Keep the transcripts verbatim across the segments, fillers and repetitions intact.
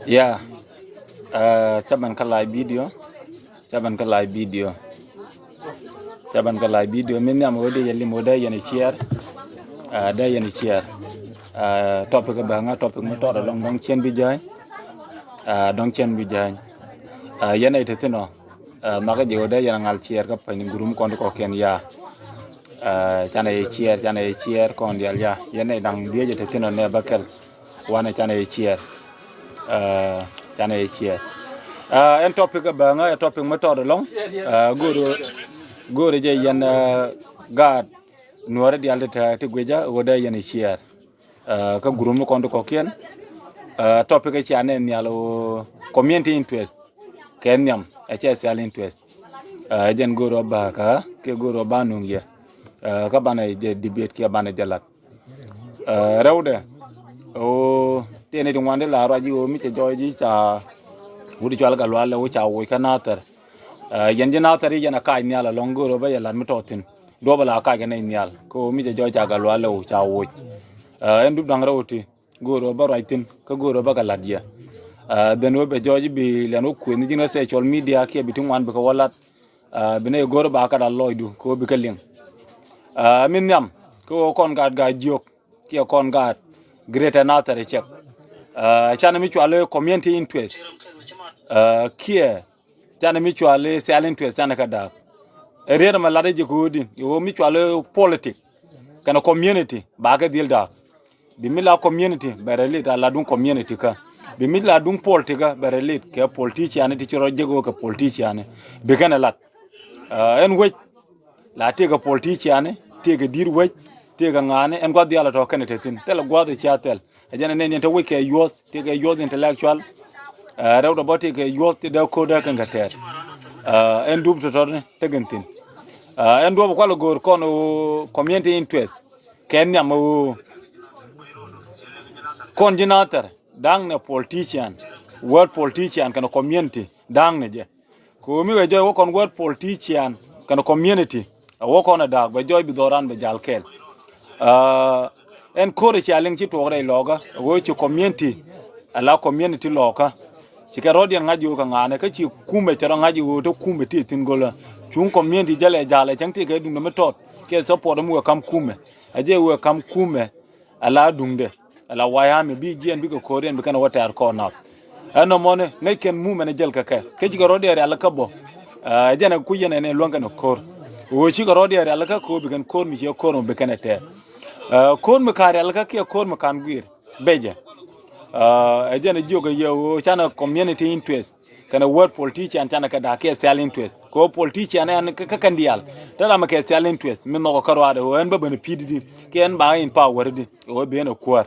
Ya. Ca ban kä live video. Ca ban kä live video. Ca ban kä live video. Min nhiam ɣöö dee yɛ lim ɣöö dee yɛn ɛ share. Dee yɛn ɛ share. Topic ɛ bɛ ŋa, topic mi tɔɔt ɛlɔŋ dɔ̱ŋ cien bi jäny. Dɔ̱ŋ cien bi jäny. Yɛn ɛ te thin ɔ. Nhɔakä jɛ ɣöö dee yɛn ɛ ŋal share kä pɛny gurum kɔn ti kɔkiɛn ya. Canɛ yɛ share, canɛ yɛ share kɔn dial ya. Yɛn ɛ daŋ biecɛ te thin ɔ nɛ bä kɛl. Wanɛ canɛ yɛ share. Canɛ yɛ share. Ɛn topic ɛ bɛ ŋa, ɛ topic mi tɔɔt ɛlɔŋ. Go̱o̱rɛ, go̱o̱rɛ jɛ yɛn gaat nuɔ̱ɔ̱rɛ dial ti te ti guicä ɣöö dee yɛn ɛ share. Kä gurum mi kɔn ti kɔkiɛn. Topic ɛ cia nɛ nhial ɣöö community interest. Kɛ nhiam ɛ cɛ self interest. Ɛ jɛn go̱o̱rɛ ɔ bä kä kiɛ go̱o̱rɛ ɔ bä nuŋ yɛ. Kä banɛ jɛ debate kiɛ banɛ jɛ lat. Rɛwdɛ ɣöö tëë ni ti ŋuan ti la ruac ji̱ ɣöö mi cɛ jɔɔc ji̱ ca wut cual Gatluak Lɛw ca woc kä Nathɛr. Yɛn ji̱ Nathɛr i̱ yɛn a kac nhial ɛlɔ̱ŋ go̱o̱rɛ ɔ bä yɛ lat mi tɔɔt thi̱n. Duɔ̱ɔ̱p ala kac kɛ nɛy nhial kä ɣöö mi cɛ jɔɔc ca Gatluak Lɛw ca woc. Ɛn dup da̱ŋ rɛw ti go̱o̱rɛ ɔ bä ruac thi̱n kä go̱o̱rɛ ɔ bä kɛ la̱t yɛ. Dhɛn ɣöö bɛ jɔɔc bi lɛn wä kuëth ni ji̱n kä social media kiɛ bi ti ŋuan bi kɛ wä la̱t. Bi nɛy go̱o̱rɛ ba kä da̱ lɔcdu kä ɣöö bi kɛ liŋ. Min nhiam kä ɣöö kɔn gaat gaat jiök kiɛ kɔn gaat Greater Nathɛr cɛk. Canɛ mi cual i̱ community interest. Kiɛ canɛ mi cual i̱ self interest canɛ kɛ da̱a̱k. Ɛ riet ɛmɛ lat ɛ jɛ ko̱o̱di ɣöö mi cual i̱ politic kɛnɛ community ba kɛ dhil da̱a̱k. Bi mi la community bɛ relate a la duŋ community kä. Bi mi la duŋ politic kä bɛ relate kɛ politician ti ci rɔ jek ɣöö kɛ politician bi kɛnɛ lat. Ɛn wec la tëëkɛ politician, tëëkɛ di̱t wec, tëëkɛ ŋa̱a̱ni, ɛn gua̱th diaal ɛ tɔ̱ kɛnɛ te thi̱n. Thilɛ gua̱th ɛ cia thɛl. Ɛ jɛn ɛ nɛn yɛn te wec kɛ yuɔ̱th, tëëkɛ yuɔ̱th intellectual. Rɛw tɔ bä tëëkɛ yuɔ̱th ti dee ko̱r dee kɛn kɛ tɛɛt. Ɛn dup tɔ̱tɔ̱ni tekɛn thi̱n. Ɛn duɔ̱p kualɛ go̱o̱r kɔn ɣöö community interest. Kɛ nhiam ɣöö kɔn ji̱ Nathɛr da̱ŋ nɛ politician, word politician kɛnɛ community da̱ŋ nɛ jɛ. Kɛ ɣöö mi wee jɔɔc wä kɔn word politician kɛnɛ community a wä kɔn a da̱a̱k bɛ jɔɔc bi dhɔran bɛ jal kɛɛl. Ɛn ko̱r cia liŋ ci tuɔɔk rɛy lɔɔkä ɣöö ci community a la community lɔɔkä. Ci kɛ rɔ̱diɛn ŋa̱c ɣöö kɛ ŋa̱a̱nɛ kä ci kumɛ cɛ rɔ ŋa̱c ɣöö te kumɛ ti thi̱n go̱lä. Cuŋ community jälɛ jal ɛ cäŋ ti kɛ duŋdɛ mi tɔt kiɛ support mi wee ka̱m kumɛ. A jɛ wee ka̱m kumɛ a la duŋdɛ. Ala wayami bi jiɛn bikɛ ko̱riɛn bi kɛn wä tɛɛr kɔn nath. Ɛn nɔmɔni ŋäc kɛn mumɛn jäl kɛ kɛ kä cikɛ rɔ̱diɛ rial kä bɔ. Ɛ jɛn ɛ kuc yɛn ɛn ɛ luäŋ kɛn ɛ ko̱r. Ɣöö cikɛ rɔ̱diɛ rial kä ko̱r bi kɛn ko̱r mi ciɛ ko̱r mɔ bi kɛn ɛ tɛɛr. Ɛ ko̱r mi ka̱n rial kä kiɛ ko̱r mi ka̱n gui̱i̱r bɛ jɛ. Ɛ jɛn ɛ jiök ɛ yɛ ɣöö canɛ community interest. Kɛnɛ word politician canɛ kɛ da̱a̱k kiɛ self interest. Kɛ ɣöö politician ɛn kä kɛn diaal te ram kɛ self interest mi nhɔkɛ kä ruaadɛ ɣöö ɛn bä ben pi̱i̱t di kiɛ ɛn ba in power di ɣöö ben ɛ kuäär.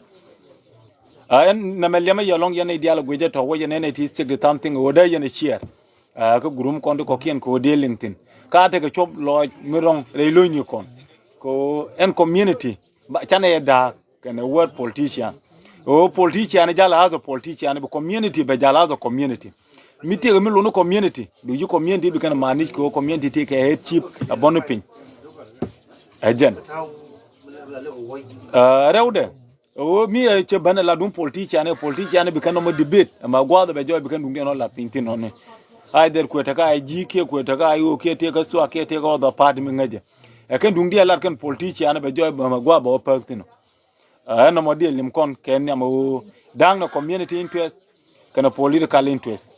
Ɛn nɛmɛ liɛmɛ yɛ lɔŋ yɛn i̱ diaal guicɛ tɔ̱ wä yɛn ɛn ɛ ti sixty something ɣöö dee yɛn ɛ share. Kä gurum kɔn ti kɔ̱kiɛn kɛ ɣöö dee liŋ thi̱n ka tekɛ cuɔp lɔɔc mi rɔ̱ŋ rɛy lo̱cni kɔn. Kɛ ɣöö ɛn community canɛ yɛ da̱a̱k kɛnɛ word politician. Ɣöö politician jal as a politician bi community bɛ jal as a community. Mi tiekɛ mi luni community bi yi community bi kɛn manage kɛ ɣöö community ti kɛ head chief a bɔni piny. Ɛ jɛn rɛwdɛ ɣöö mi ɛ cɛ bän ɛ la duŋ politician ɛ politician bi kɛn nɔmɔ debate ɛmɛ gua̱a̱th ɛ bɛ jɔɔc bi kɛn duŋdiɛn ɔ la piny thin nɔni. Either kuɛ tekä a ji̱ kiɛ kuɛ tekä a ɣöö kiɛ tiekɛ thuak kiɛ tiekɛ ɔ dhɔ party mi ŋäcɛ. Ɛ kɛn duŋdiɛn lat kɛn politician ɛ bɛ jɔɔc ɛmɛ gua̱a̱th bɛ ɔ päk thin ɔ. Ɛn nɔmɔ diɛ lim kɔn kɛ nhiam ɣöö da̱a̱ŋ nɛ community interest kɛnɛ political interest.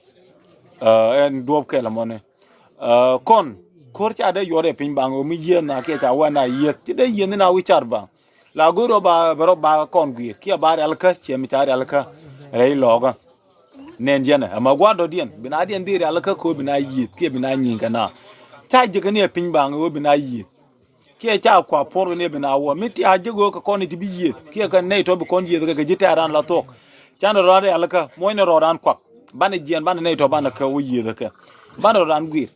Ɛn duɔ̱ɔ̱p kɛl ɛmɔni kɔn ko̱r ca dee yuɔr ɛ piny baŋ ɣöö mi yieth na kiɛ ca wɛn na yieth ci dee yieth ni na wi̱c car baŋ. La go̱o̱r rɔ ba bɛ rɔ ba kɔn guiir kiɛ ba rialikä ciɛ mi ca rialikä rɛy lɔɔkä. Nɛn yɛnɛ ɛmɛ gua̱a̱r dɔ̱diɛn bi na diɛn dhil rialikä ko̱o̱r bi na yieth kiɛ bi na nyi̱i̱ŋ kɛ na ca ji̱ kɛ ni ɛ piny baŋ ɣöö bi na yieth. Kiɛ ca kua puɔr kɛ ni bi na wä mi ti a ji̱ ɣöö kɛ kɔn i̱ ti bi yiëëth kiɛ kɛ nɛy tɔ bi kɔn yiëëth kɛ kɛ ji̱ tɛ̈r ran la thuɔ̱k. Canɛ rɔ ran rialikä muɔ̱cnɛ rɔ ran kuak. Banɛ jiɛɛn banɛ nɛy tɔ banɛ kɛ wä yiëëth kɛ banɛ rɔ ran guiir.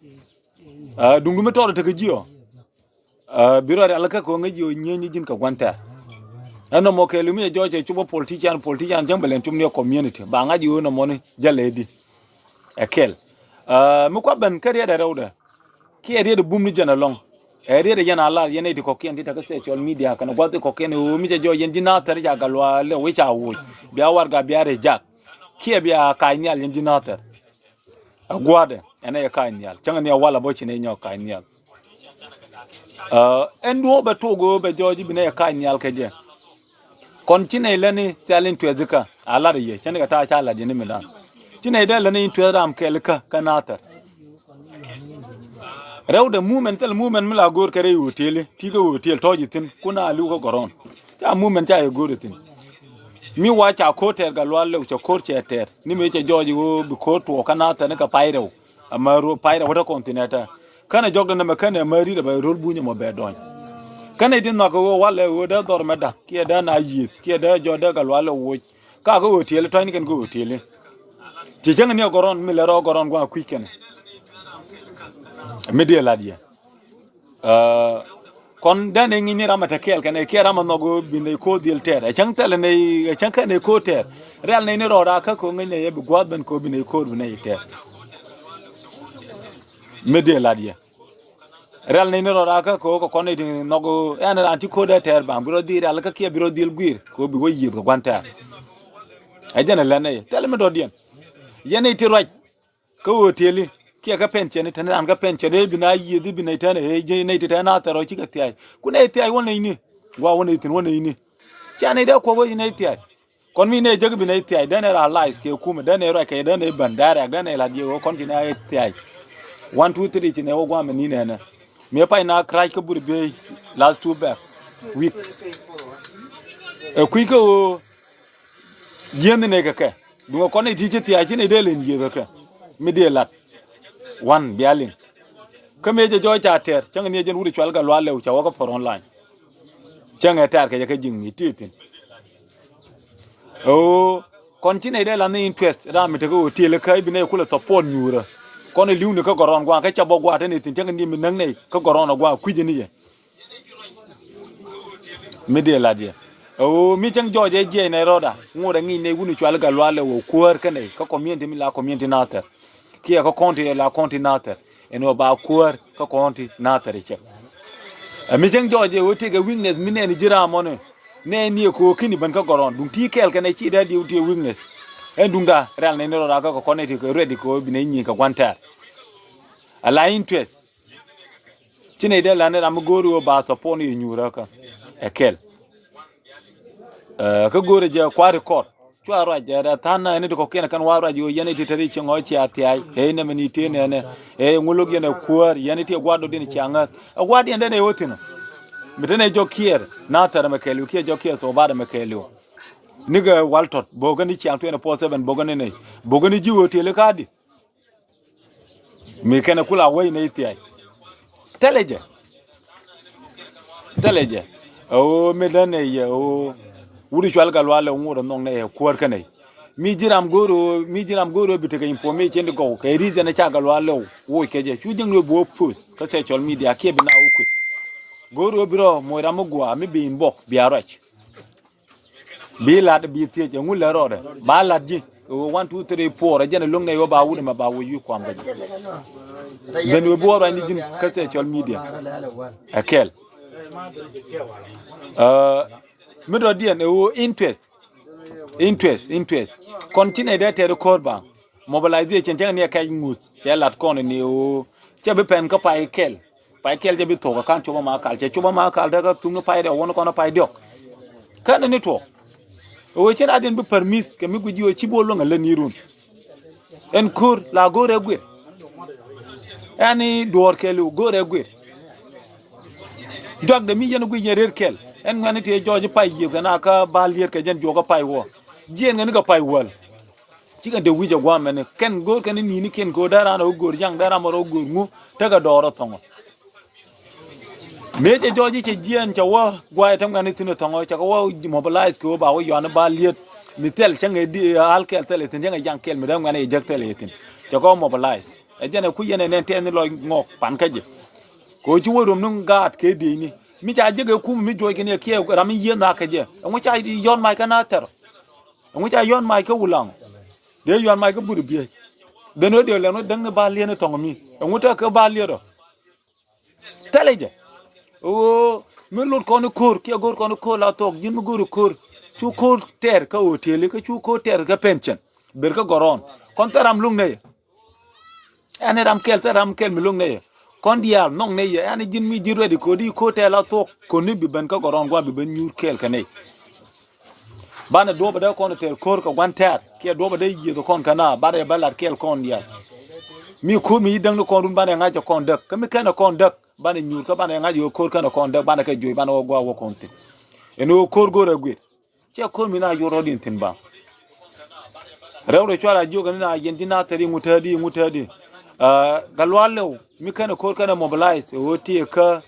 Duŋdu mi tɔɔr tekɛ ji̱ ɔ bi rɔ rialikä kɛ wä ŋäc ji̱ ɔ nyieny ni ji̱n kɛ gua̱n tɛ̈r. Ɛn nɔmɔ kɛɛl mi ɛ jɔɔc ɛ cop ɔ politician politician cäŋ bɛ lɛn cop ni ɛ community ba ŋa̱c ji̱ ɣöö nɔmɔni jälɛ di. Ɛ kɛl mi kua ben kä riɛt ɛ rɛwdɛ. Kiɛ riet ɛ bum ni jɛn ɛlɔ̱ŋ. Ɛ riet ɛ yɛn a lar yɛn ɛ ti kɔ̱kiɛn ti tekɛ social media kɛnɛ gua̱th ti kɔ̱kiɛn ɛ ɣöö mi cɛ jɔɔc yɛn ji̱ na thɛr ca gal luaa lɛ wec ca woc. Bia warɛga bia rɛy jak. kiɛ bia kac nhial yɛn ji̱ Nathɛr. Ɛ gua̱dɛ ɛn ɛ kac nhial cäŋɛ ni ɛ wal ɛ bä ci nɛ nyɔk kac nhial. Ɛ, ɛn duɔ̱ɔ̱p bɛ tuɔk ɣöö bɛ jɔɔc i̱ bi nɛ yɛ kac nhial kɛ jɛ. Kɔn ci nɛy lätni thial in tuɛth ikä a lat ɛ yɛ cä ni kɛ ta̱a̱ ca lat yɛ ni mi da̱a̱n. Ci nɛy dee lätni in tuɛth ram kɛl ikä kä Nathɛr. Rɛwdɛ movement thil movement mi la go̱o̱r kɛ rɛy hotel, ti kɛ hotel tɔ̱ɔ̱c ithin kun a li̱w kä gɔrɔn. Ca movement ca yɛ go̱o̱r ithin. Mi wa ca ko̱r tɛɛr Gatluak Lɛw, ca ko̱r cɛ tɛɛr. Ni mëë cɛ jɔɔc ɣöö bi ko̱r tuɔɔk kä Nathɛr ni kɛ pay rɛw. Ama ruɔ pay rɛw wä te kɔn thin ɛ tɛ. Känɛ jɔkdɛ nɛmɛ känɛ ama ri̱t ɛ bɛ ro̱l bunyä mɔ bɛ dɔny. Känɛ ti nhɔak ɣöö walɛ ɣöö dee dhɔr mɛ da̱k kiɛ dee na yiëth kiɛ dee jɔɔc dee Gatluak Lɛw woc. Ka kä hotel tɔ̱ɔ̱cni kɛn kä hotel. Ti cäŋ ni ɛ gɔrɔn mi lɛ rɔ gɔrɔn gua̱a̱ kui̱c kɛn. Mi diɛ lat yɛ. Ɛ, kɔn dee nɛ ŋi̱ny ni ram ɛ te kɛɛl kɛn ɛ kiɛ ram ɛ nhɔk ɣöö bi nɛy ko̱o̱r dhil tɛɛr. Ɛ cäŋ thɛlɛ nɛy, ɛ cäŋ kɛn nɛy ko̱o̱r tɛɛr. Rial nɛy ni rɔɔd a kä ko̱ ŋi̱ny nɛy ɛ bi gua̱a̱th ben ko̱ bi nɛy ko̱o̱r bi nɛy tɛɛr. Mi dee lat yɛ. Rial nɛy ni rɔɔd a kä ko̱ kɛ kɔn nɛy ti nhɔk ɣöö ɛn raan ti ko̱o̱r dee tɛɛr baŋ bi rɔ dhil rial kä kiɛ bi rɔ dhil gui̱i̱r ko̱ bi wä yiëth kɛ gua̱n tɛɛr. Ɛ jɛn ɛ lɛn nɛy thɛlɛ mi dɔ̱diɛn. Yɛn nɛy ti ruac. Kä hotel i̱ kiɛ kä pension i̱ te ni raan kä pension i̱ bi na yiëth i̱ bi nɛy te ni i̱ ji̱ nɛy ti te na thɛr ɔ cikɛ thia̱a̱c. Ku nɛy thia̱a̱c wä nɛy ni. Gua wä nɛy thi̱n wä nɛy ni. Cia nɛy dee kuɔk wä nɛy thia̱a̱c. Kɔn mi nɛy jäk i̱ bi nɛy thia̱a̱c dee nɛ raa lice kɛ kumɛ dee nɛy ruac kɛ dee nɛy bän direct dee nɛy la̱t yɛ ɣöö kɔn ci nɛy thia̱a̱c. One, two, three ci nɛy wä gua̱a̱mɛ ni nɛnɛ. Mi ɛ pay na crash kä bur biey last two back week. Ɛ kui̱ kä ɣöö Yieth ni nɛy kɛ kɛ duŋ ɛ kɔn nɛy ti ci thia̱a̱c ci nɛy dee len yieth kɛ kɛ mi dee lat. Wan bia liŋ kä mëë jɛ jɔɔc ca tɛr cäŋ ni ɛ jɛn wut cual kɛ lual lɛw ca wä kä front line. Cäŋ ɛ tɛr kɛ jɛ kɛ ji̱ŋ mi ti thi̱n. Ɛ ɣöö kɔn ci nɛy dee lat ni interest ram mi tekɛ ɣöö tiɛl kä i̱ bi nɛy kulɛ support nyuurä. Kɔn ɛ li̱w ni kä gɔrɔn gua̱a̱ŋ kä ca bɔ gua̱a̱ te ni thi̱n cäŋ ni mi näk nɛy kä gɔrɔn ɛ gua̱a̱ŋ kui̱cä ni jɛ. Mi dee lat yɛ ɛ ɣöö mi cäŋ jɔɔc ɛ jiɛc nɛy rɔɔda ŋot ɛ ŋi̱i̱c nɛy wun cual i̱ Gatluak Lɛw ɛ kuäär kä nɛy kä community mi la community Nathɛr. Kiɛ kä county la county Nathɛr ɛn ɣöö ba kuäär kä county Nathɛr icɛ. Ɛ mi cäŋ jɔɔc ɛ ɣöö tëëkɛ weakness mi nɛɛni ji̱ ram mɔni nɛɛni ɛ ko̱o̱k ki̱ni ben kä gɔrɔn duŋ ti kɛɛl kɛn ɛ ci dee diw ti weakness. Ɛn duŋda rɛl nɛy ni rɔɔda kä kɛ kɔn nɛy ti kɛ ready kɛ ɣöö bi nɛy nyi̱i̱ŋ kɛ gua̱n tɛɛr. Ala interest. Ci nɛy dee la̱t ni ram mi go̱o̱ri ɣöö ba support ni yɛ nyuurä kä ɛ kɛl. Ɛ kä go̱o̱ri jɛ kua̱ri kɔt cua ruac ɛ rɛ tha̱a̱n na ɛn ni ti kɔ̱kiɛn kɛn wa ruac ɣöö yɛn ni ti te ri cieŋ ɣɔ̱ cia thia̱a̱c ɛ nɛmɛ ni tëë nɛnɛ ɛ ŋulok yɛn ɛ kuäär yɛn ni ti ɛ gua̱a̱r dɔ̱diɛn cia ŋäth ɛ gua̱a̱rdiɛn den ɛ ɣöö thi̱n ɔ. Mi te nɛ jɔk kiɛɛr na thɛr ɛmɛ kɛɛliw kiɛ jɔk kiɛɛr thok baat ɛmɛ kɛɛliw. Nikɛ wal tɔt bo̱o̱kɛ ni ciaŋ twenty four seven bo̱o̱kɛ ni nɛy bo̱o̱kɛ ni ji̱ ɣöö tëëli ka̱a̱di. Mi kɛnɛ kula wec nɛy thia̱a̱c. Thilɛ jɛ. Thilɛ jɛ. Ɛ ɣöö mi lät nɛy ɛ ɣöö wut cual Gatluak Lɛw ŋot ɛ nhɔk nɛy ɛ kuäär kä nɛy. Mi ji̱ ram go̱o̱r ɣöö mi ji̱ ram go̱o̱r ɣöö bi tekɛ information ti gɔw kɛ reason ɛ ca Gatluak Lɛw woc kɛ jɛ cu jiäk ni ɣöö bi wä post kä social media kiɛ bi na wä kueth. Go̱o̱r ɣöö bi rɔ moc ram mi gua̱a̱ mi bi inbox bia ruac. Bi lat bi thiec ɛŋu lɛ rɔɔdɛ ba lat ji̱. Ɛ ɣöö one, two, three, four ɛ jɛn ɛ lo̱ŋ nɛ ɣöö ba wut ɛmɛ ba wä yuc kuam kä ji̱. Then ɣöö bi wä ruacni ji̱n kä social media. Ɛ kɛl. Ɛ mi dɔ̱diɛn ɛ ɣöö interest. Interest, interest. Kɔn ci nɛy dee tɛɛr ko̱r ba. Mobilization cäŋ ni ɛ kɛc ŋuth cɛ lat kɔn ni ɣöö cɛ bi pɛn kä pay kɛl. Pay kɛl cɛ bi thok ɛ ka̱n cop ama kal cɛ cop ama kal tekɛ thuk ni pay dɛ wä ni kɔn ɛ pay diɔk. Kɛn ni tuɔɔk. Ɛ ɣöö cin adiɛn bi permit kɛ mi guic ji̱ ɣöö ci bi wä luäŋ ɛ lät ni run. Ɛn ko̱r la go̱o̱r ɛ guir. Ɛn i̱ duɔ̱ɔ̱r kɛɛliw go̱o̱r ɛ guir. Duakdɛ mi yɛn guic yɛn ret kɛl ɛn ŋuɛ̈ni ti jɔɔc i̱ pay yiëth kɛ na kä ba liet kɛ jɛn juɔk kä pay wä. Jiɛn ŋäni kɛ pay wäl. Cikɛ dee wi̱c ɛ gua̱a̱mɛni kɛn go̱o̱r kɛn i̱ ni̱ni kiɛn kɛ ɣöö dee raan ɛ wä go̱o̱r yaŋ dee ram ɛ rɔ go̱o̱r ŋu. Tekɛ dɔɔr ɛ thɔŋɔ. Mëë cɛ jɔɔc i̱ cɛ jiɛɛn cɛ wä gua̱a̱c ɛ te ŋuɛ̈ni thi̱n ɛ thɔŋɔ cɛ kɛ wä mobilize kɛ ɣöö ba wä yɔaani ba liet. Mi thɛl cäŋ ɛ di al kɛl thɛl ɛ thi̱n cäŋ ɛ yaŋ kɛl mi dee ŋuɛ̈ni ɛ jek thɛl ɛ thi̱n. Cɛ kɛ wä mobilize. Ɛ jɛn ɛ kui̱ yɛn ɛ nɛn tɛɛth ni lɔc ŋɔk pan kä jɛ. Kɛ ɣöö ci wä röm ni gaat kɛ dieyni mi ca jek ɛ kum mi juɔc kɛn ɛ kiɛ ram mi yieen na kɛ jɛ ɛŋu ca yɔn mac kɛ na thɛr. Ɛŋu ca yɔn mac kä Wulaŋ. Dee yɔn mac kä Bur Biey. Dhen wä diɛ lɛn wä däŋ ni ba liet ni thɔŋ mi ɛŋu tek kɛ ba liet ɔ. Thilɛ jɛ. Ɣöö mi lot kɔn i̱ ko̱r kiɛ go̱r kɔn i̱ ko̱r la thok ji̱n mi go̱r i̱ ko̱r. Cu ko̱r tɛɛr kä hotel i̱ kä cu ko̱r tɛɛr kä pension. Ber kä gɔrɔn. Kɔn thil ram luŋ nɛy. Ɛn ram kɛl, thil ram kɛl mi luŋ nɛy. Kɔn diaal nhɔk nɛy. Ɛn ji̱n mi ji̱ ready kodi ko tɛl a thuɔk. Koni bi ben kä gɔrɔn gua̱ bi ben nyuur kɛl kɛ nɛy. Banɛ duɔpɛ dee kɔn tɛl ko̱r kɛ gua̱n tɛ̈r kiɛ duɔpɛ dee yiëth kɔn kɛ na banɛ bä lat kɛɛl kɔn diaal. Mi ko̱r mi yi däŋ ni kɔn run banɛ ŋa̱c kɛ kɔn däk kä mi kɛnɛ kɔn däk banɛ nyuur kä banɛ ŋa̱c ɣöö ko̱r kɛnɛ kɔn däk banɛ kɛ juɔc banɛ wä gua̱a̱k wä kɔn thi̱n. Ɛn ɣöö ko̱r go̱rɛ guiet. Ciɛ ko̱r mi na yuɔr rɔ̱diɛn thi̱n baŋ. Rɛw rɛ cual a jiök ni na yɛn ji̱ na thɛri ŋut täädi ŋut täädi. Ɛ, Gatluak Lɛw mi kɛnɛ ko̱r kɛnɛ mobilize ɣöö ti kä,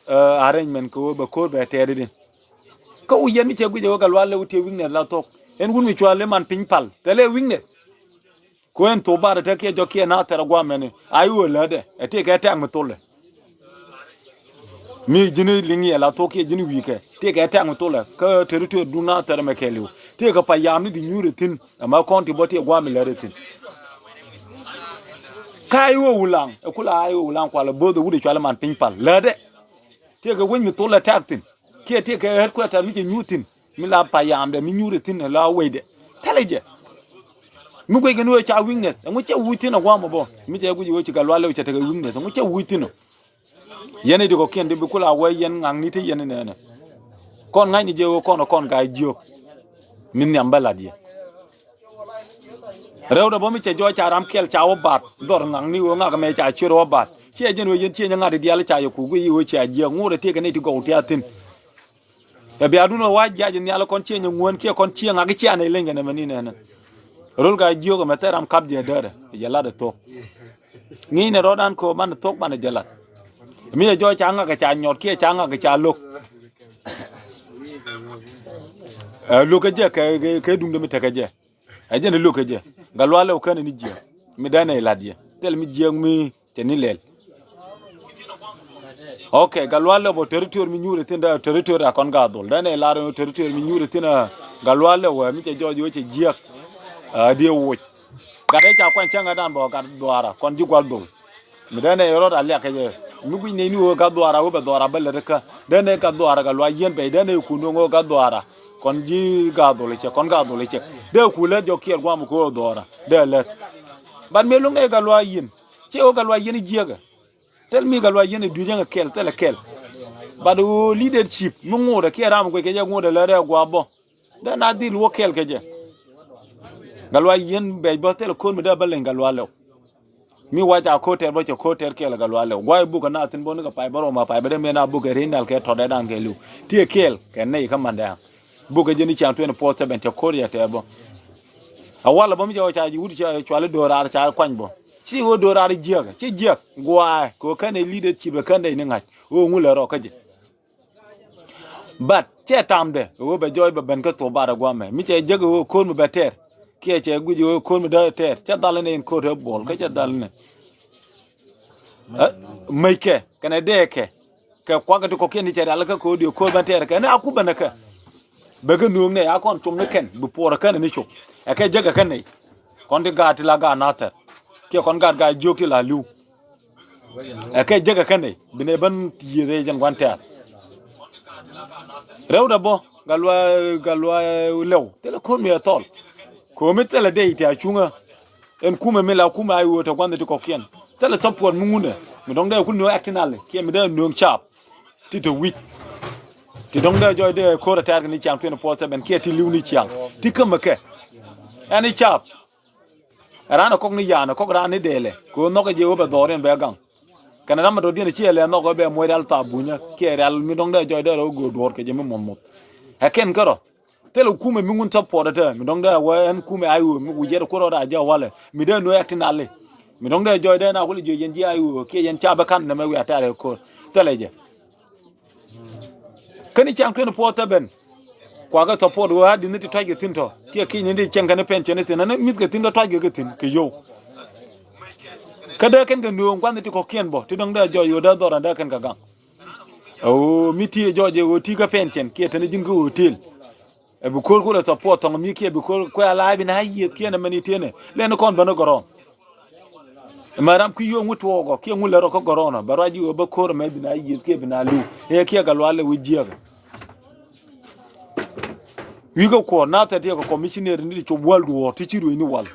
ɛ, arrangement kɛ ɣöö bɛ ko̱r bɛ tɛɛri di. Kä wi̱c yɛn mi cɛ guic ɛ ɣöö Gatluak Lɛw tëë weakness la thok. Ɛn wut mi cua lɛ man piny pal thilɛ weakness. Ku ɛn thok bar ɛ te kiɛ jɔk kiɛ na thɛr ɛ guamɛni a i̱ ɣöö lätdɛ ɛ tëëkɛ tɛ̈k mi thulɛ. Mi ji̱n liŋ yɛ la thok kiɛ ji̱n wi̱i̱kɛ tëëkɛ tɛ̈k mi thulɛ kä territory duŋ na thɛr ɛmɛ kɛɛliw. Tëëkɛ payamni di nyuur ɛ thi̱n ɛmɛ kɔn ti bä tëë guam mi lätdɛ thi̱n. Kä a i̱ ɣöö Wulaŋ ɛ kula a i̱ ɣöö Wulaŋ kualɛ bo̱o̱th ɛ wut ɛ cualɛ man piny pal lätdɛ. Tëëkɛ wec mi thulɛ tɛ̈k thi̱n. Kiɛ tëëkɛ headquarter mi cɛ nyuur thi̱n mi la payamdɛ mi nyuur ɛ thi̱n ɛ la wecdɛ. Thilɛ jɛ. Mi guic kɛ ni ɣöö ca weakness ɛŋu cɛ wuc thi̱n ɛ guam ɛ bä mi cɛ guic ɣöö ci Gatluak Lɛw cɛ tekɛ weakness ɛŋu cɛ wuc thi̱n ɔ. Yɛn i̱ di kɔ̱kiɛn di bi kula wee yɛn ŋa̱kni te yɛn inɛnɛ. Kɔn ŋa̱cni jɛ ɣöö kɔn ɛ kɔn Gaa-jiök. Mi nhiam bä lat yɛ. Rɛwdɛ bä mi cɛ jɔɔc ca ram kɛl ca wä baat dhɔr ŋa̱kni ɣöö ŋak ɛmɛ ca ciöt wä baat. Ciɛ jɛn ɣöö yɛn ciɛ nyɛ ŋa̱t i̱ diaal ca yɛ kuk wi̱i̱ ɣöö cia jiääk ŋuɔ̱t ɛ tiek kɛ nɛy ti gɔw ti a thi̱n. Ɛ bia dun ɛ wa jiac nhial kɔn ciɛ nyɛ ŋuän kiɛ kɔn ciɛ ŋak i̱ cia nɛy leny kɛ nɛmɛ ni nɛnɛ. Rol Gaa-jiök ɛmɛ thɛr ram kap jɛ däärɛ jɛ lat ɛ thok. Ŋi̱i̱nɛ rɔ̱dan kööp man thok banɛ jɛ lat. Mi jɛ jɔɔc ca ŋak kɛ ca nyɔt kiɛ ca ŋak kɛ ca lo̱k. Ɛ lo̱k kɛ jɛ kɛ kɛ duŋdɛ mi tekɛ jɛ. Ɛ jɛn ɛ lo̱k kɛ jɛ. Gatluak Lɛw känɛ ni jiääk mi dɛnɛ ilat jɛ thil mi jiääk mi cɛ ni lɛl. Ok, Gatluak Lɛw bä territory mi nyuuri thi̱n dee territory a kɔn Gaa Dhol dee nɛ lar territory mi nyuuri thi̱n a Gatluak Lɛw wee mi cɛ jɔɔc wee cɛ jiäk. A diɛ woc. Gat ɛ ca kuany cäŋ ɛ dan bä gat dhuaara kɔn ji̱ gual dhol. Mi dee nɛ rɔt a liak kɛ jɛ mi guic nɛy ni wee gat dhuaara wee bɛ dhuaara bä lät kä dee nɛ gat dhuaara Gatluak Yiɛn bɛy dee nɛ kun wee gat dhuaara kɔn ji̱ Gaa Dhol cɛ kɔn Gaa Dhol cɛ dee ku lät jɔk kiɛɛr guam kɛ wee dhuaara dee lät. But mi luŋ nɛ Gatluak Yiɛn. Ciɛ ɣöö Gatluak Yiɛn jiäkɛ. Thil mi Gatluak Yiɛn ɛ dui̱c ɛŋɛ kɛl thilɛ kɛl. But ɣöö leadership mi ŋo̱o̱dɛ kiɛ ram guic kɛ jɛ ŋo̱o̱dɛ lɛ rɛɛ gua̱a̱p bä. Dee na dhil wä kɛl kɛ jɛ. Gatluak Yiɛn bɛc bä thilɛ ko̱r mi dee bä leny Gatluak Lɛw. Mi wac a ko̱r tɛr bä cɛ ko̱r tɛr kɛl Gatluak Lɛw guay buk kɛ na thi̱n bä ni kɛ pay bä rɔm a pay bä dee mëë na buk kɛ ri̱ny nal kɛ tɔt dee dan kɛ li̱w. Tiɛ kɛl kɛ nɛy kä man dee. Buk kɛ jɛ ni ciaŋ twenty four seven cɛ ko̱r yɛ tɛr bä. A walɛ bä mi cɛ wä ca wut ca cuali do̱raar ca kuany bä. Ci ɣöö do̱raar jiäk ci jiäk gua̱a̱ kɛ ɣöö kɛn ɛ leadership ɛ kɛn dee ni ŋa̱c ɣöö ŋu lɛ rɔ kä jɛ. But cɛ tamdɛ ɣöö bɛ jɔɔc bɛ ben kä thok bar ɛ guamɛ mi cɛ jek ɣöö ko̱r mi bɛ tɛr kiɛ cɛ guic ɣöö ko̱r mi dee tɛr cɛ dhal ni in ko̱r te buɔl kä cɛ dhal ni. Ɛ, mec kɛ kɛnɛ dee kɛ kɛ kuak ti kɔkiɛn ti cɛ rial kä ko̱r diɛ ko̱r ben tɛr kɛ ni a ku ben ɛ kɛ. Bɛ kɛ nööŋ nɛ a kɔn com ni kɛn bi puɔr ɛ kɛn ni cop ɛ kɛ jek ɛ kɛn nɛy. Kɔn ti gaat ti la gaat nathɛr kiɛ kɔn gaat gaat jiök ti la li̱w. Ɛ kɛ jek ɛ kɛn nɛy bi nɛ ben yiëth ɛ jɛn gua̱n tɛ̈r. Rɛwdɛ bä Gatluak Gatluak Lɛw thilɛ ko̱r mi ɛ thɔl. Ko̱r mi thilɛ dee ti a cuŋä. Ɛn kumɛ mi la kumɛ a i̱ ɣöö te gua̱n ti kɔkiɛn thilɛ support mi ŋunɛ mi dɔ̱ŋ dee ku nööŋ acting ali kiɛ mi dee nööŋ cap. Ti te wi̱c. Ti dɔ̱ŋ dee jɔɔc dee ko̱r ɛ tɛ̈r kɛ ni ciaŋ twenty four seven kiɛ ti li̱w ni ciaŋ ti kämɛ kɛ. Ɛn i̱ cap. Ɛ raan ɛ kɔk ni ya̱a̱n ɛ kɔk raan ni dɛɛlɛ kɛ ɣöö nhɔk ɛ jɛ ɣöö bɛ dhɔɔr in bɛ gaŋ. Kɛnɛ ram ɛ dɔ̱diɛn ɛ ci ɛ lɛ nhɔk ɛ bɛ muɔc rial thaap bunyä kiɛ rial mi dɔ̱ŋ dee jɔɔc dee rɔ göör duɔ̱ɔ̱r kɛ jɛ mi muɔth muɔth. Ɛ kɛn kärɔ. Thilɛ kumɛ mi ŋun support ɛ te mi dɔ̱ŋ dee wä ɛn kumɛ a i̱ ɣöö mi wi̱c yɛt ɛ kuäär rɔ daa jɛ walɛ mi dee nuɛ acting ali. Mi dɔ̱ŋ dee jɔɔc dee na kulɛ jiök yɛn ji̱ a i̱ ɣöö kiɛ yɛn ca bɛ ka̱n nɛmɛ wiaa tɛ̈r ɛ ko̱r. Thilɛ jɛ. Kä ni ciaŋ twenty four seven. Kuakɛ support ɣöö a di̱n ni ti tɔ̱c kɛ thi̱n tɔ̱ kiɛ ki̱ny ni ti cieŋ kɛn ni pension ni thi̱n ɛn ni mi̱th kɛ thi̱n kä tɔ̱c kɛ kɛ thi̱n kɛ yio̱w. Kä dee kɛn kɛ nööŋ kuath ni ti kɔ̱kiɛn bä ti dɔ̱ŋ dee jɔɔc ɣöö dee dhɔr ɛn dee kɛn kɛ gaŋ. Ɛ ɣöö mi ti jɔɔc ɛ ɣöö ti kä pension kiɛ te ni ji̱n kä hotel. Ɛ bi ko̱r kulɛ support thɔŋ mi kiɛ bi ko̱r kuɛ a la̱a̱c bi na yiëth kiɛn ɛmɛn i̱ tiɛnɛ lɛn kɔn bän ɛ gɔrɔn. Ɛmɛ ram ki yio̱o̱ŋ ŋu tuɔɔkɔ kiɛ ŋu lɛ rɔ kä gɔrɔn ɔ bɛ ruac i̱ ɣöö bä ko̱r ɛmɛ bi na yiëth kiɛ bi na li̱w ɛ kiɛ Gatluak Lɛw wi̱c jiääk. Wi̱i̱ kɛ kuɔɔr na thɛt yɛ kɛ commissioner ni ti cop wäl duɔ̱ɔ̱r ti ci ruecni wal.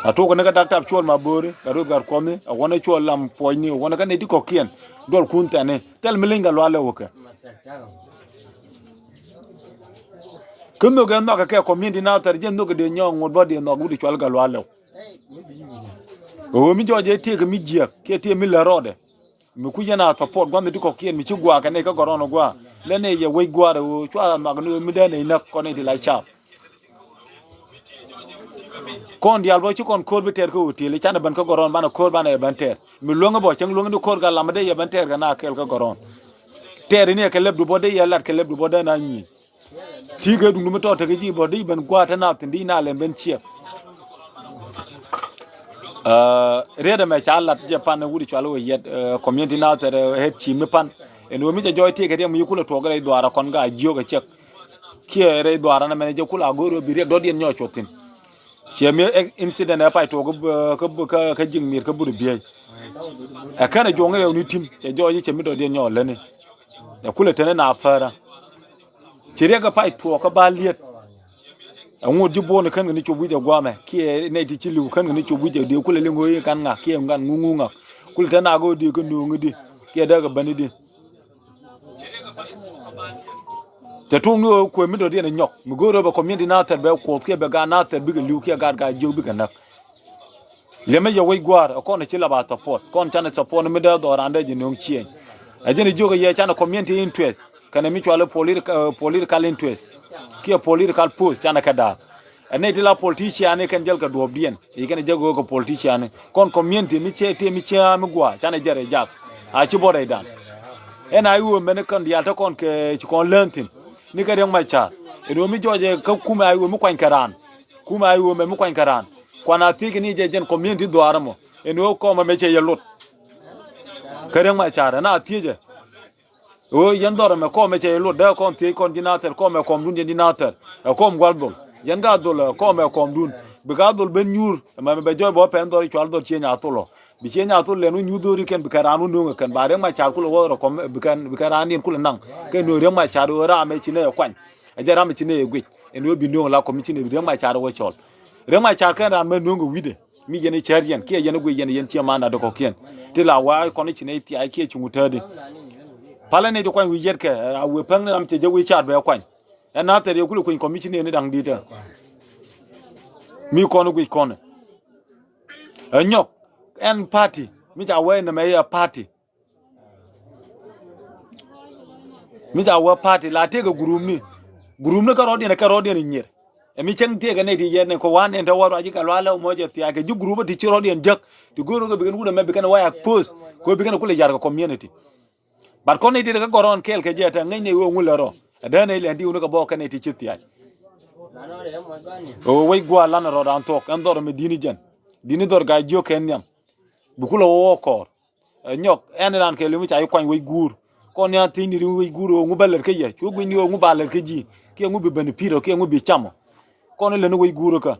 A tuɔk ni kä dak tap cuɔl ma bo̱o̱ri kɛ ruth gat kuɔthni a wänä cuɔl lam puɔcni a wänä kä nɛy ti kɔ̱kiɛn duɔl kun thɛni thil mi leny kɛ lualɛ wä kɛ. Kä nhök ɛ nhɔk kɛ kɛ community na thɛr jɛ nhök kɛ dee nyɔɔk ŋot bä dee nhɔk wut cual kɛ lualɛ wä. Ɣöö mi jɔɔc ɛ tiek kɛ mi jiɛk kiɛ tiek mi lät rɔɔdɛ. Mi kuc yɛn a support gua̱n ti kɔ̱kiɛn mi ci gua̱a̱ kɛ nɛy kä gɔrɔn ɔ gua̱a̱ lɛ nɛy yɛ wec gua̱a̱r ɛ ɣöö cua nhɔak ni ɣöö mi dee nɛy näk kɔn nɛy ti la cap. Kɔn diaal bä ci kɔn ko̱r bi tɛɛr kä hotel canɛ ben kä gɔrɔn banɛ ko̱r banɛ yɛ ben tɛɛr mi luäŋ bä cäŋ luäŋ ni ko̱r kä lam dee yɛ ben tɛɛr kɛ na kɛɛl kä gɔrɔn. Tɛɛr ni yɛ kɛ lɛp du bä dee yɛ lat kɛ lɛp du bä dee na nyi̱i̱n. Ti kɛ duŋdu mi tɔt tekɛ ji̱ bɔ di ben gua̱a̱t te nath tin di na lɛn ben ciɛk. Riet ɛmɛ ca lat jɛ pan wut cual wä yɛt community na thɛr het ci mi pan. Ɛn wä mi jɛ jɔy ti kɛ riɛm mi kulɛ tuɔk rɛy dhuaar a kɔn ga jiök ɛ ciɛk. Kiɛ rɛy dhuaar an ɛmɛn jɛ kulɛ a go̱o̱r wä bi riɛk dɔ̱diɛn nyɔɔc cuɔth thin. Ciɛ mi incident ɛ pay tuɔk kä jiŋ mir kä but biey. Ɛ kɛn ɛ juɔŋ rɛw ni tim cɛ jɔy cɛ mi dɔ̱diɛn nyɔɔc läni. Ɛ kulɛ teni na fäärä. Ci riɛk ɛ pay tuɔɔk kä ba liet. Ɛŋu ji̱ buɔ̱n kän kɛ ni cop wi̱c ɛ guamɛ kiɛ nɛy ti ci li̱w kän kɛ ni cop wi̱c ɛ dee kulɛ liŋ ɣöö i̱ kan ŋak kiɛ ŋuŋ ŋuŋ ŋak. Kulɛ te nak ɣöö dee kä nööŋ i̱di kiɛ dee kɛ ben i̱di. Te tuŋ ni ɣöö kuëë mi dɔ̱diɛn ɛ nyɔk mi go̱o̱r ɣöö bɛ community na thɛr bɛ kuɔth kiɛ bɛ gaat na thɛr bikɛ li̱w kiɛ gaat gaat jiök bikɛ näk. Liɛmɛ yɛ wec gua̱a̱r ɛ kɔn ɛ ci la ba support kɔn canɛ support ni mi dee dhɔran dee ji̱ nöŋ ciëny. Ɛ jɛn ɛ jiök ɛ yɛ canɛ community interest kɛnɛ mi cual political interest kiɛ political post canɛ kɛ da̱a̱k. Ɛ nɛy ti la politician ni kɛn jäl kɛ duɔ̱ɔ̱pdiɛn i̱ kɛn ɛ jäk ɣöö kɛ politician ni kɔn community mi cɛ tëë mi cɛ mi gua̱a̱ canɛ jɛr ɛ jak. A ci bɔt rɛydan. Ɛn a i̱ ɣöö mɛn kɛn diaal te kɔn kɛ ci kɔn lään thi̱n ni kɛ riɛŋ mac ca̱a̱r. Ɛn ɣöö mi jɔɔcɛ kä kumɛ a i̱ ɣöö mi kuany kɛ raan. Kumɛ a i̱ ɣöö mɛ mi kuany kɛ raan. Kuan a thiec kɛ ni jɛ jɛn community dhuaar ɛmɔ ɛn ɣöö kɔmɛ mɛ cɛ yɛ lot. Kä riɛŋ mac ca̱a̱r ɛn a thiecɛ. Ɣöö yɛn dhɔr ɛmɛ kɔmɛ cɛ yɛ lot dee kɔn thiec kɔn ji̱ nathɛr kɔmɛ kɔmdun jɛn ji̱ nathɛr. Ɛ kɔm gua̱l dhol yɛn ka dhol ɛ kɔmɛ kɔmdun. Bi ka dhol ben nyuur ɛmɛ bɛ jɔc bɛ wä pɛn dhɔr i̱ cual dhɔr cieny a thol ɔ. Bi cieny a thol lɛn wä nyuur dhori kɛn bi kɛn raan wä nööŋ ɛ kɛn ba riɛŋ mac ca̱a̱r kulɛ wä rɔ kɔm bi kɛn bi kɛn raan diɛn kulɛ naŋ. Kɛn nööŋ riɛŋ mac ca̱a̱r ɣöö ram ɛ ci nɛ yɛ kuany. Ɛ jɛ ram ɛ ci nɛ yɛ guic ɛn wä bi nööŋ la kɔm ci nɛ bi riɛŋ mac ca̱a̱r wä cɔl. Riɛŋ mac ca̱a̱r kɛn raan mɛ nööŋ ɛ wi̱cdɛ. Mi yɛn i̱ cär yɛn kiɛ yɛn i̱ guic yɛn yɛn ciɛ man adä kɔ̱kiɛn. Ti la wa̱a̱ kɔn i̱ ci nɛy thia̱a̱c kiɛ ci ŋut täätdi. Palä nɛy ti kuany wi̱i̱ yɛtkɛ a wëë päŋni ram cɛ jɛ wi̱i̱ ca̱a̱t bɛ kuany. Ɛn na̱thɛr yɛ kulɛ kuny kɔmicini ni da̱ŋ di̱t ɛ. Mi kɔn i̱ guic kɔn ɛ nyɔk. Ɛn party mi ca wee nɛmɛ i̱ ɛ party. Mi ca wä party la tëëkɛ group ni. Group ni kä rɔɔdiɛn ɛ kɛ rɔɔdiɛn ɛ nyier. Ɛ mi cäŋ tëëkɛ nɛy ti yɛn ni kɛ wan ɛn te wä ruac i̱ kɛ lualɛ mɔ jɛ thia̱a̱ kɛ ji̱ group ti ci rɔɔdiɛn jek. Ti go̱o̱r kɛ bi kɛn wut ɛmɛ bi kɛn wä yak post kɛ wä bi kɛn kulɛ yar kɛ community. But kɔn nɛy ti kɛ gɔrɔn kɛɛl kɛ jɛ tɛ ŋäc nɛy wee ŋulɛ rɔ. Ɛ dee nɛy lɛn diw ni kɛ bɔɔk kɛ nɛy ti ci thia̱a̱c. Ɛ wee wec gua̱a̱r lan rɔɔd an thuɔ̱k ɛn dhɔr ɛmɛ di̱t ni jɛn. Di̱t ni dhɔr ga̱a̱c jiök kɛ nhiam. Bi kulɛ wä wä kɔɔr. Ɛ nyɔk ɛn ran kɛ li̱w mi ca ji̱ kuany wec guur. Kɔn ni a thiecni ri wec guur ɣöö ŋu bä lät kä yɛ cu guic ni ɣöö ŋu ba lät kä ji̱ kiɛ ŋu bi ben pi̱i̱t ɔ kiɛ ŋu bi cam ɔ. Kɔn ni lät ni wec guur kä.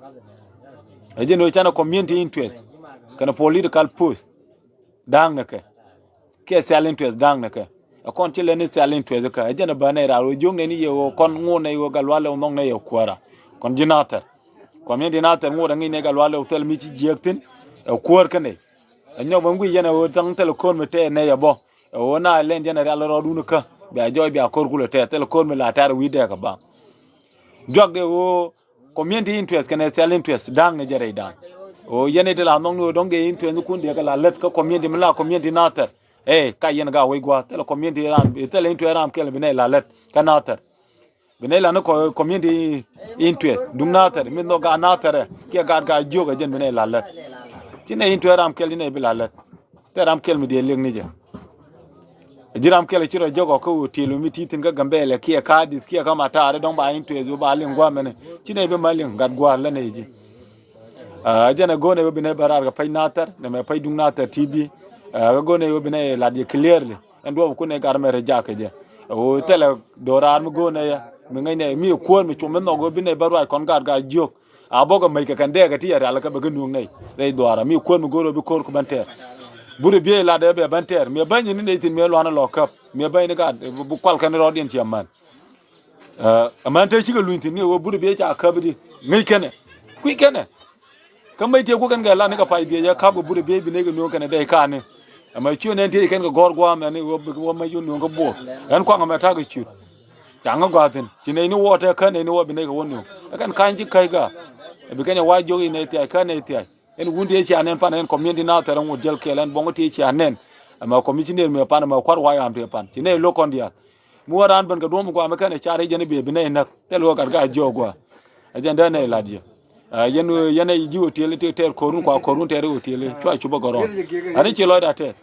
Ɛ jɛn ɣöö canɛ community interest kɛnɛ political post. Da̱a̱ŋ nɛ kɛ kiɛ self interest da̱a̱ŋ nɛ kɛ. Ɛ kɔn ci lät ni self interest kä ɛ jɛn ɛ bä nɛy raar ɣöö jiök nɛy ni yɛ ɣöö kɔn ŋo̱o̱r nɛy ɣöö gat lualɛ ɣöö nhɔk nɛy ɛ kuäärä. Kɔn ji̱ nathɛr community nathɛr ŋo̱o̱r ɛ ŋi̱i̱c nɛy gat lualɛ ɣöö thil mi ci jiääk thi̱n. Ɛ kuäär kä nɛy. Ɛ nyɔk bä ŋuic yɛn ɛ ɣöö thaŋ thilɛ ko̱r mi tɛɛr nɛy ɛ bä. Ɛ ɣöö na lɛn yɛn ɛ rial rɔɔdun kä bia jɔɔc bia ko̱r kulɛ tɛɛr thilɛ ko̱r mi la tɛɛr wi̱i̱ dɛɛk ɛ bä. Juak dee ɣöö community interest kɛnɛ self interest da̱a̱ŋ ni jɛ rɛy da̱a̱ŋ. Ɣöö yɛn ɛ ti la nhɔk ni ɣöö dɔ̱ŋ dee interest ni kun dee kɛ la lät kä community mi la community nathɛr. Ɛ ka yɛn ga wec gua̱a̱th thilɛ community ram thilɛ interest ram kɛl bi nɛy la lät kä nathɛr. Bi nɛy la ni community interest duŋ nathɛr mi nhɔk gaat nathɛrɛ kiɛ gaat gaat jiök ɛ jɛn bi nɛy la lät. Ci nɛy interest ram kɛl ci nɛy bi la lät. Thil ram kɛl mi diɛ liɛk ni jɛ. Ji̱ ram kɛl ci rɔ jek ɔ kä hotel mi ti thi̱n kä Gambɛlɛ kiɛ Kaadith kiɛ kä Mataar dɔ̱ŋ ba interest ba liŋ gua̱a̱mɛnɛ ci nɛy bi ma liŋ gat gua̱a̱r lä nɛy ji̱. Ɛ jɛn ɛ go̱o̱nɛ wä bi nɛy bä raar kɛ pɛc nathɛr nɛmɛ pɛc duŋ nathɛr T V. Ɛ go̱o̱nɛ wä bi nɛy lat yɛ clearly. Ɛn duɔ̱ɔ̱p kun ɛ gat mɛ rɛ jakä jɛ. Ɛ ɣöö thilɛ do̱raar mi go̱o̱nɛ yɛ mi ŋäcnɛ mi ɛ kuäär mi cuɔm mi nhɔk ɣöö bi nɛ bä ruac kɔn gat gat jiök. A bɔkɛ mäc kɛ kɛn dɛɛkɛ ti yɛ rial kɛ bɛ kɛ nuɔ̱ɔ̱ŋ nɛy rɛy dhuaarä mi ɛ kuäär mi go̱o̱r ɣöö bi ko̱r kɛ bän tɛɛr. But ɛ biey lat ɛ bɛ bän tɛɛr mi ɛ bäny ni nɛy thi̱n mi ɛ lua̱n ɛ lɔ käp mi ɛ bäny ni gat bi kual kɛn rɔɔdiɛn ciɛ män. Ɛ, ɛmɛn te cikɛ luny thi̱n ni ɣöö burɛ biey ca käp di ŋäc kɛnɛ kui̱ kɛnɛ. Kä mec tiee ku kɛn kɛ la ni kɛ pac dhiec ɛ kap kɛ burɛ biey bi nɛy kɛ nööŋ kɛnɛ dɛy ka̱a̱ni. Ɛmɛ ciö nɛn tiee kɛn kɛ gɔ̱r gua̱a̱mɛ ni ɣöö bikɛ wä mec wä nööŋ kä buɔɔk. Ɛn kuaŋ ɛmɛ ta̱kɛ ciöt. Ca ŋä gɔaa thi̱n ci nɛy ni wä tɛ kä nɛy ni wä bi nɛy kɛ wä nööŋ. Ɛ kɛn ka̱ny ci käc gaa. Ɛ bi kɛn ɛ wa jiök i̱ nɛy thiac kä nɛy thiac. Ɛn wun tiee cia nɛn pan ɛn community na thɛr ɛn wut jäl kɛɛl ɛn buɔ̱ŋ tiee cia nɛn. Ɛmɛ commissioner mëë pan ɛmɛ kua̱r wa yam tëë pan ci nɛy lo̱k kɔn diaal. Mi wä raan ben kɛ duɔ̱ɔ̱m kuamɛ kɛnɛ car i̱ jɛn i̱ bee bi nɛy näk thil wä gat ka jiök gua̱a̱. Ɛ jɛn dee nɛy lat yɛ. Ɛ, yɛn, yɛn ɛ ji̱ hotel i̱ tëë tɛɛr ko̱run kua ko̱run tɛɛr i̱ hotel i̱ cua cupä gɔ̱rɔ̱ɔ̱n. Ani ci lɔcda tɛɛr.